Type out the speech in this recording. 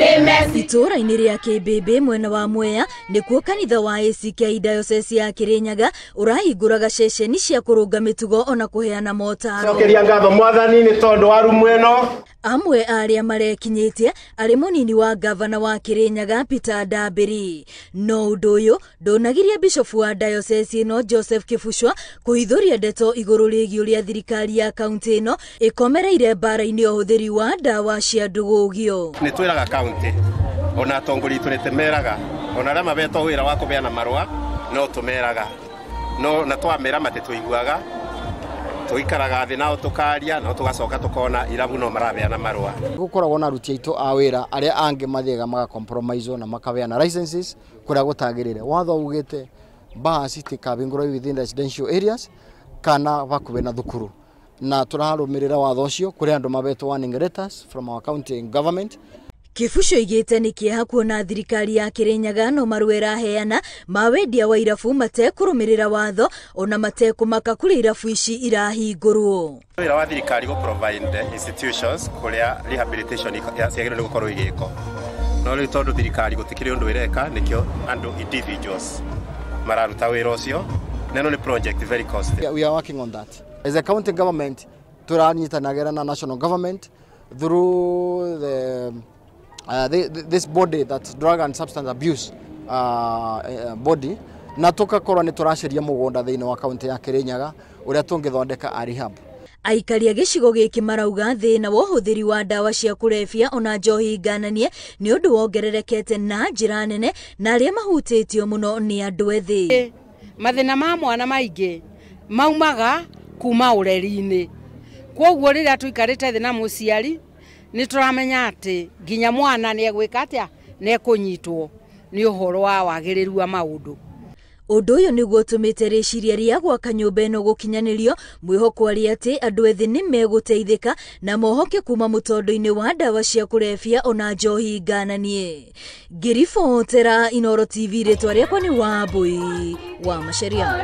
Itũũra-inĩ rĩa Kĩmbĩmbĩ mwena wa Mwea nĩkuo kanitha wa ACK Diocese ya Kĩrĩnyaga ũrahingũraga ceceni cia kũrũnga mĩtugo ona kũheana motaro. Cokeria ngatho Mwathani nĩ tondũ wa rumu ĩno. Amwe arĩa marekinyĩtie arĩ mũnini wa gavana wa Kĩrĩnyaga Peter Ndambĩri. No ũndũ ũyũ ndũnagiria bishofu wa diocese ĩno Joseph Kĩbucwa kũhithũria ndeto igũrũ rĩgiĩ ũrĩa thirikari ya kaunti ĩno ĩkomereire mbara-inĩ ya ũhũthĩri wa ndawa cia ndũgũgio. Nĩ twĩraga kaunti ona atongoria itũ nĩ tũmeraga ona arĩa mabetwo wĩra wa kũbeana marũa no tũmeraga no na twamera matitũiguaga tũikaraga thĩ nao tũkaria no tũgacoka tũkona irabu no marabeana marũa. Gũkoragwo na aruti aitũ a wĩra arĩa angĩ mathiaga maka compromise na makabeana licenses kũrĩa gũtagĩrĩire. Watho ugĩte bars itikahingũrwo within residential areas kana hakuhĩ na thukuru, na tũrarũmĩrĩra watho ũcio kũrĩ andũ mabetwo warning letters from our county government. Kĩbuco igĩte nĩ kĩeha kuona thirikari ya Kĩrĩnyaga no marũa ĩraheana ma wendia wa irabu matekũrũmĩrĩra watho ona matekũmaka kũrĩa irabu ici irahingũrwo. Wĩra wa thirikari gũ provide institutions kũrĩa rehabilitation ciagĩrĩirwo nĩ gũkorwo igĩkwo, no rĩu tondũ thirikari gũtikĩrĩ ũndũ ĩreka nĩkĩo andũ individuals mararuta wĩra ũcio, na ĩno nĩ project very costly. We are working on that as a county government. Tũranyitanagĩra na national government through this body, that drug and substance abuse body, na tugakorwo nĩ tũracaria mũgũnda thĩinĩ wa kaunti ya Kĩrĩnyaga ũrĩa tũngĩthondeka a rehab. Aikari a gĩcigo gĩkĩ marauga thĩna wa ũhũthĩri wa ndawa cia kũrebia ona njohi ngananie nĩ ũndũ wongererekete na njĩra nene na arĩa mahutĩtio mũno nĩ andũ ethĩ. Mathĩna ma mwana maingĩ maumaga kuma ũreri-inĩ, kwoguo rĩrĩa tũikarĩte thĩ na mũciari nĩ tũramenya atĩ nginya mwana nĩ egwĩka atĩa, nĩ ekũnyitwo nĩ ũhoro wa wagĩrĩru wa maũndũ. Ũndũ ũyũ nĩguo ũtũmĩte rĩciria rĩa gwaka nyũmba ĩno gũkinyanĩrio, mwĩhoko arĩ atĩ andũ ethĩ nĩ megũteithĩka na mohoke kuma mũtondo-inĩ wa ndawa cia kũrebia ona njohi ngananie. Ngĩribotera Inooro TV, rĩtwa rĩakwa nĩ Wambui wa Macharia.